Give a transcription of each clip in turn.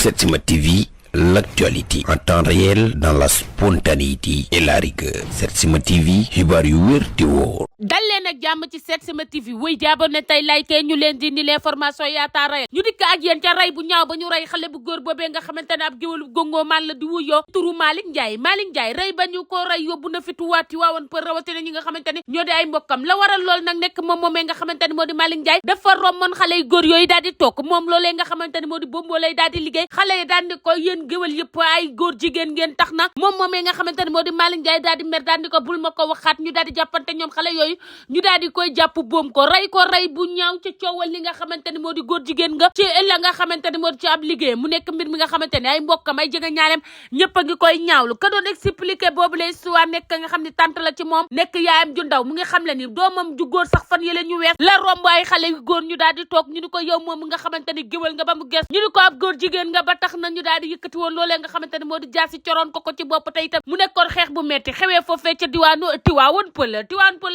Setsima TV, l'actualité en temps réel dans la spontanéité et la rigueur. Setsima TV, xibaar yu wér te wóor. dal leen ak jàmm ci Setsima TV wuy di abonné tey like ñu leen di ni l'information yaata rayal ñu dikk ak yéen ca ray bu ñaaw ba ñu ray xale bu góor boobee nga xamante ne ab géwalu gongo man la di wuyoo turu Malick Ndiaye ray ba ñu ko ray yóbbu na fi tuwaati waawoon për rawatina ñi nga xamante ne ñoo di ay mbokkam la waral lool nag nekk moom moomee nga xamante ne moo di Malick Ndiaye dafa rommoon xale yu góor yooyu daal di toog moom loolee nga xamante ne moo di bombo lay daal di liggéey xale yi daal di ko yéen géwal yëpp ay góor jigéen ngeen tax na moom moomee nga xamante ne moo di Malick Ndiaye daal di mer daal di ko bul ma ko waxaat ñu daal di jàppante ñoom xale yooyu ñu daal di koy jàpp boom ko ray bu ñaaw ca coowal li nga xamante ne moo di góor jigéen nga ci la nga xamante ne moo di ci ab liggéey mu nekk mbir mi nga xamante ne ay mbokkam ay jege ñaarem ñëpp a ngi koy ñaawlu ka doon expliqué boobu lay histoire nekk nga xam ne tante la ci moom nekk yaayam ju ndaw mu ngi xam le ni doomam ju góor sax fan yële ñu wees la romb ay xale yu góor ñu daal di toog ñu ni ko yow moom nga xamante ne géwal nga ba mu ges ñu ni ko ab góor jigéen nga ba tax na ñu daal di yëkkati woon loolee nga xamante ne moo di jaasi coroon ko ci bopp tey itam mu nekkoon xeex bu metti xewee foofee ca diwaanu Tiwaawoon Pël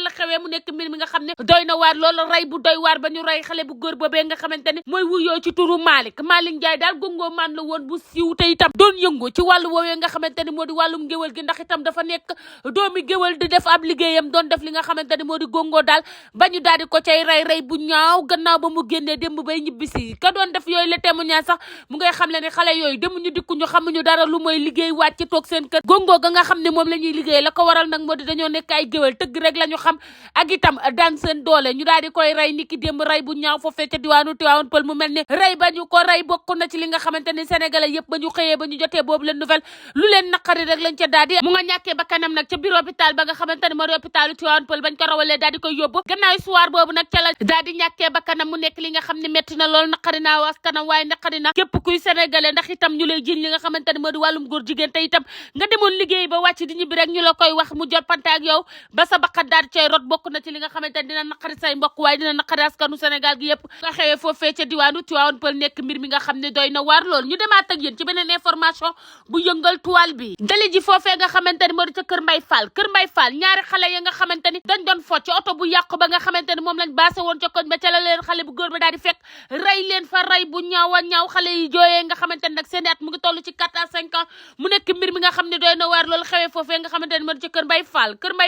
la xewee mu nekk mbir mi nga xam ne doy na waar loolu ray bu doy waar ba ñu ray xale bu góor boobee nga xamante ne mooy wuyoo ci turu Malick Ndiaye daal gongo man la woon bu siiw te itam doon yëngu ci wàllu woowee nga xamante ne moo di wàllum géwal gi ndax itam dafa nekk doomi géwal di def ab liggéeyam doon def li nga xamante ne moo di gongo daal ba ñu daal di ko cay ray bu ñaaw gannaaw ba mu génnee démb bay ñibbisi ka doon def yooyu la témoignage sax mu ngay xam le ne xale yooyu demuñu dikkuñu xamuñu dara lu mooy liggéey wàcc toog seen kër gongo ga nga xam ne moom la ñuy liggéey la ko waral nag moo di dañoo nekk ay géwal tëgg rek la ñu xam ak itam daan seen doole ñu daal di koy ray niki démb ray bu ñaaw foofee ca diwaanu Tivaouane Peulh mu mel ni ray ba ñu ko ray bokk na ci li nga xamante ne sénégalais yëpp ba ñu xëyee ba ñu jotee boobu leen nouvelle lu leen naqari rek lañ ca daal di mu nga ñàkkee ba kanam nag ca biir hôpital ba nga xamante ne moo di hôpitalu Tivaouane Peulh bañ ko rawalee daal di koy yóbbu gannaaw soir boobu nag ca la daal di ñàkkee ba kanam mu nekk li nga xam ne metti na loolu naqari naa was kanam waaye naqari na képp kuy sénégalais ndax itam ñu lay jiñ li nga xamante ne moo di wàllum góor jigéen te itam nga demoon liggéey ba wàcc di ñibbi rek ñu la koy wax mu joppante ak yow ba sa baqat daal di cay rot bokk na ci li nga xamante ne dina naqari say mbokk waaye dina naqari askanu Sénégal gi yëpp nga xewee foofee ca diwaanu Tivaouane Peulh nekk mbir mi nga xam ne doy na waar lool ñu demaat ak yéen ci beneen information bu yëngal toile bi dale ji foofee nga xamante ne moo di ca Kër Mbay Fall ñaari xale ya nga xamante ni dañ doon fo ci oto bu yàqu ba nga xamante ne moom lañ baase woon ca koñ ba ca la leen xale bu góor ba daal di fekk ray leen fa ray bu ñaaw a ñaaw xale yi jooyee nga xamante ne nag seen at mu ngi toll ci 4 à 5 ans mu nekk mbir mi nga xam ne doy na waar loolu xewee foofee nga xamante ne moo di ca Kër Mbay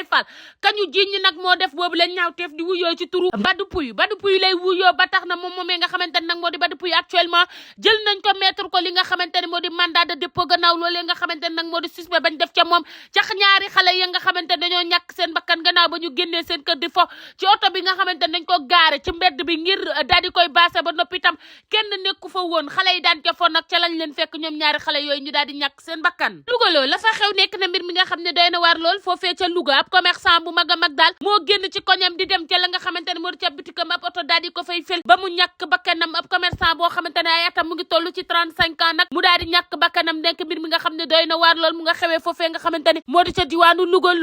Fall kañu jiñ ñi nag moo def boobu leen ñaaw teef di wuyoo ci turu Badou Pouye lay wuyoo ba tax na moom moomee nga xamante ne nag moo di Badou Pouye actuellement jël nañ ko mettre ko li nga xamante ne moo di mandat de dépôt gannaaw loolee nga xamante ne nag moo di suspect bañ def ca moom cax ñaari xale ya nga xamante ne dañoo ñàkk seen bakkan gannaaw ba ñu génnee seen kër di fo ci oto bi nga xamante ne dañ ko gaare ci mbedd bi ngir daal di koy baase ba noppi itam kenn nekku fa woon xale yi daan ca fo nag ca lañ leen fekk ñoom ñaari xale yooyu ñu daal di ñàkk seen bakkan Louga loolu la fa xew nekk na mbir mi nga xam ne doy na waar lool foofee ca Louga ab commerçant bu mag a mag daal moo génn ci koñam di dem ca la nga xamante ne moo di ca bitikam ab oto daal di ko fay fel ba mu ñàkk bakkanam ab commerçant boo xamante ne ay atam mu ngi toll ci 35 ans nag mu daal di ñàkk bakkanam nekk mbir mi nga xam ne doy na waar lool mu nga xewee foofee nga xamante ne moo di ca diwaanu Louga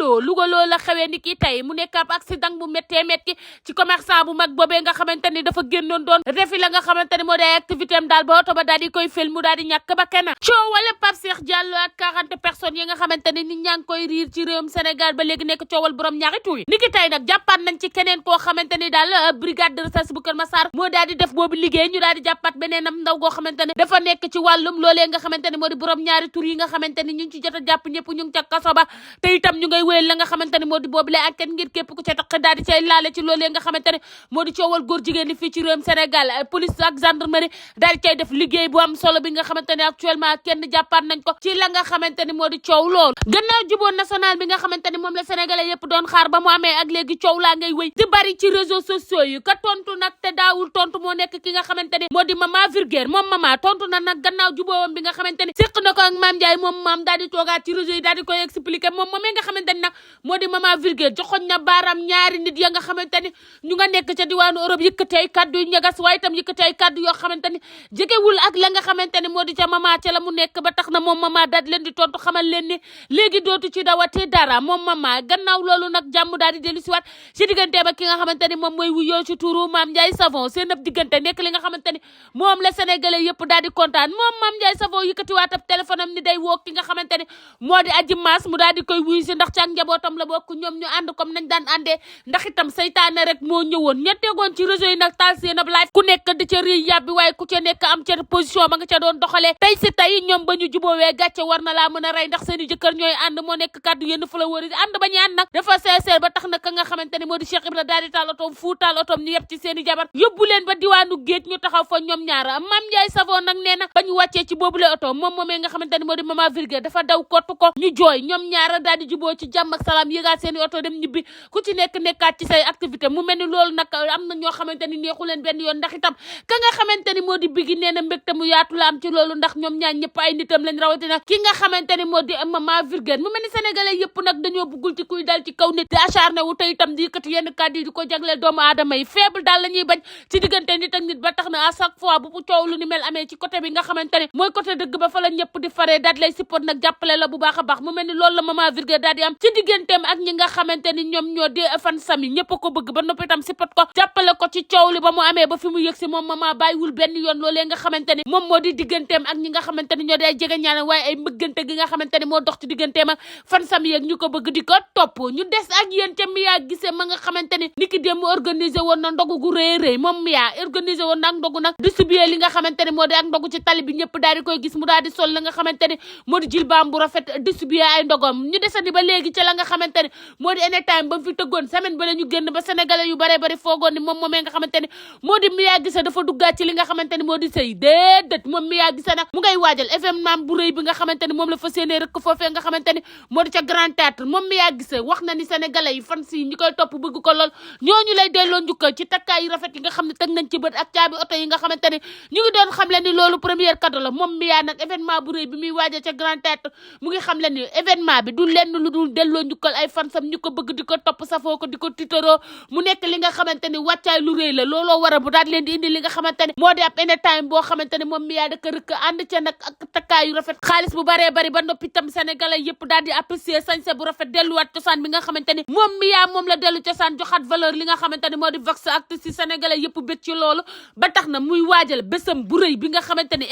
loo la xewee ni ki tey mu nekk ab accident bu méttee métti ci commerçant bu mag boobee nga xamante ni dafa génnoon doon refi la nga xamante ne moo di ay activité am daal ba oto ba daal di koy fel mu daal di ñàkk bakkanam coowale Pape Cheikh Diallo ak 40 personnes yi nga xamante ne nit ñaa ngi koy riir ci réewum Sénégal ba léegi nekk coowal borom ñaari tur yi ni ki tey nag jàppaat nañ ci keneen koo xamante ni daal brigade de recherche bu Kër Massar moo daal di def boobu liggéey ñu daal di jàppaat beneenam ndaw goo xamante ne dafa nekk ci wàllum loolee nga xamante ne moo di borom ñaari tur yi nga xamante ni ñu ngi ci jot a jàpp ñëpp ñu ngi ca kaso ba te itam ñu ngay wéyal la nga xamante ne moo di boobu lay enquête ngir képp ku ca tax daal di cay laale ci loolee nga xamante ne moo di coowal góor jigéen ni fii ci réewum Sénégal police ak gendarmerie daal di cay def liggéey bu am solo bi nga xamante ne actuellement kenn jàppaat nañ ko ci la nga xamante ne moo di coow loolu gannaaw jubóo national bi nga xamante ne moom la sénégalais yëpp doon xaar ba mu amee ak léegi coow laa ngay wéy di bari ci réseaux sociaux yi ka tontu nag te daawul tontu moo nekk ki nga xamante ne moo di Mama Vulgaire moom Mama tontu na nag gannaaw jubóowam bi nga xamante ne séq na ko ak Mame Ndiaye moom maam daal di toogaat ci réseau yi daal di koy expliquer moom moomee nga xamante ne nag moo di Mama Vulgaire joxoñ na baaraam ñaari nit ya nga xamante ne ñu nga nekk ca diwaanu Europe yëkkati ay kaddu yu ñagas waaye itam yëkkati ay kaddu yoo xamante ne jegewul ak la nga xamante ne moo di ca Mama ca la mu nekk ba tax na moom mama daal di leen di tontu xamal leen ni léegi dootu ci dawati dara moom mama gannaaw loolu nag jàmm daal di dellu si waat ci diggante ba ki nga xamante ni moom mooy wuyoo ci turu Mame Ndiaye Savon seen ab diggante nekk li nga xamante ni moom la sénégalais yëpp daal di kontaan moom Mame Ndiaye Savon yëkkatiwaat ab téléphone am ni day woo ki nga xamante ni moo di Adji Mass mu daal di koy wuyu si ndax ci ak njabootam la bokk ñoom ñu ànd comme nañ daan àndee ndax itam saytaane rek moo ñëwoon ña tegoon ci réseau yi nag taal seen ab live ku nekk di ca riy yàbbi waaye ku ca nekk am ca position ba nga ca doon doxalee tey si tey ñoom ba ñu juboowee gàcce war na laa mën a rey ndax seen i jëkkër ñooy ànd moo nekk kàddu yenn fu la wëri ànd ba ñu ànd nag dafa sincère ba tax na ka nga xamante ni moo di Cheikh Ibra daal di taal otoom fu taal otoom ñu yeb ci seen i jabar yóbbu leen ba diwaanu géej ñu taxaw fa ñoom ñaar Mame Ndiaye Savon nag nee na ba ñu wàccee ci boobule oto moom moomee nga xamante ni moo di Mama Virgile dafa daw kottu ko ñu jooy ñoom ñaar daal di juboo ci jàmm ak salaam yëgaat seen i oto dem ñibbi ku ci nekk nekkaat ci say activité mu mel ni loolu nag am na ñoo xamante ni neexu leen benn yoon ndax itam ka nga xamante ni moo di Biggi nee na mbégte mu yaatu la am ci loolu ndax ñoom ñaar ñëpp ay nitam lañ rawatina ki nga xamante ni moo di Mama Virgile mu mel ni sénégalais yëpp nag dañoo buggul ci kuy dal ci kaw nit di acharné wu te itam di yëkkati yenn kàddu yi di ko jagleel doomu aadama yi faible daal la ñuy bañ ci diggante nit ak nit ba tax na à chaque fois bu coow lu ni mel amee ci côté bi nga xamante ni mooy côté dëgg ba fa la ñëpp di faree daal lay support nag jàppale la bu baax a baax mu mel ni loolu la Mama Virgile daal di am ci digganteem ak ñi nga xamante ni ñoom ñoo di fan sami ñëpp ko bëgg ba noppi itam support ko jàppale ko ci coow li ba mu amee ba fi mu yëg si moom mama bàyyiwul benn yoon loolee nga xamante ni moom moo di digganteem ak ñi nga xamante ni ñoo di ay jege ñaane waaye ay mbëggante gi nga xamante ni moo dox ci digganteem ak fan sami yeeg ñu ko bëgg di ko topp ñu des ak yéen ca Mia Guissé ma nga xamante ni niki démb organisé woon na ndogu gu rëy rëy moom Mia organisé woon na ak ndogu nag distribué li nga xamante ni moo di ak ndogu ci tali bi ñëpp daal di koy gis mu daal di sol la nga xamante ni moo di jilbaam bu rafet distribué ay ndogom ñu desandi ba léegi ca la nga xamante ni moo di anytime ba mu fi tëggoon semaine ba la ñu génn ba sénégalais yu bare bari foogoon ni moom moomee nga xamante ni moo di Mia Guissé dafa duggaat ci li nga xamante ni moo di sëy déedéet moom Mia Guissé nag mu ngay waajal événement bu rëy bi nga xamante ni moom la fas yéene rëkk foofee nga xamante ni moo di ca Grand Théâtre moom Mia Guissé wax na ni sénégalais yi fan si ñi koy topp bëgg ko lool ñooñu lay delloo njukkal ci takkaay yu rafet yi nga xam ne teg nañ ci bët ak caabi oto yi nga xamante ni ñu ngi doon xam le ni loolu première cadeau la moom Mia nag événement bu rëy bi muy waajal ca Grand Théâtre mu ngi xam le ni événement bi du lenn lu dul delloo njukkal ay fansam ñu ko bëgg di ko topp safoo ko di ko titaroo mu nekk li nga xamante ni wàccaay lu rëy la looloo war a bu daal leen di indi li nga xamante ni moo di ab anytime boo xamante ni moom Mia daka rëkk ànd ca nag ak takkaay yu rafet xaalis bu baree bari ba noppi tam sénégalais yëpp daal di apprécier sañse bu rafet delluwaat cosaan bi nga xamante ni moom Mia moom la dellu cosaan joxaat valeur li nga xamante ni moo di vox acte si sénégalais yëpp bég ci loolu ba tax na muy waajal bésam bu rëy bi nga xamante ni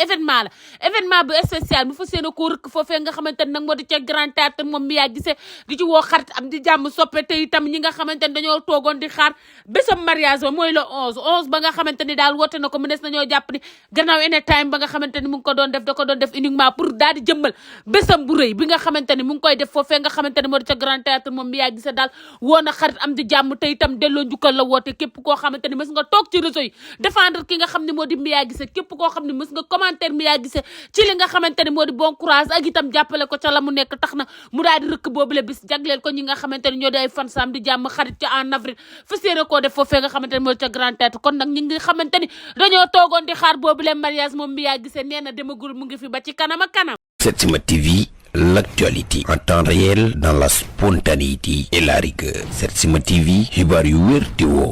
événement bu spécial mu fa seen koo rëkk foofee nga xamante ni nag moo di ca Grand Théâtre moom Mia Guissé di ci woo xarit am di jàmm soppe te itam ñi nga xamante ni dañoo toogoon di xaar bésam mariage ba mooy le 11 ba nga xamante ni daal woote na ko mu des nañoo jàpp ni gannaaw anytime ba nga xamante ni mu ngi ko doon def da ko doon def uniquement pour daal di jëmmal bésam bu rëy bi nga xamante ni mu ngi koy def foofee nga xamante ni moo di ca Grand Théâtre moom Mia Guissé daal woo na xarit am di jàmm te itam delloo njukkal la woote képp koo xamante ni mës nga toog ci réseau yi défendre ki nga xam ne moo di Mia Guissé képp koo xam ne mës nga commentaire Mia Guissé ci li nga xamante ni moo di bon courage ak itam jàppale ko ca la mu nekk tax na mu daal di rëkk boobule bis jagleel ko ñi nga xamante ni ñoo di ay fansam di jàmm xarit ca en avril fa séene koo def foofee nga xamante ni moo di ca Grand Théâtre kon nag ñi ngi xamante ni dañoo toogoon di xaar boobule mariage moom Mia Guissé nee na demagul mu ngi fi ba ci kanam ak kanam. Setsima TV, l'actualité en temps réel dans la spontanéité et la rigueur. Setsima TV, xibaar yu wér te woo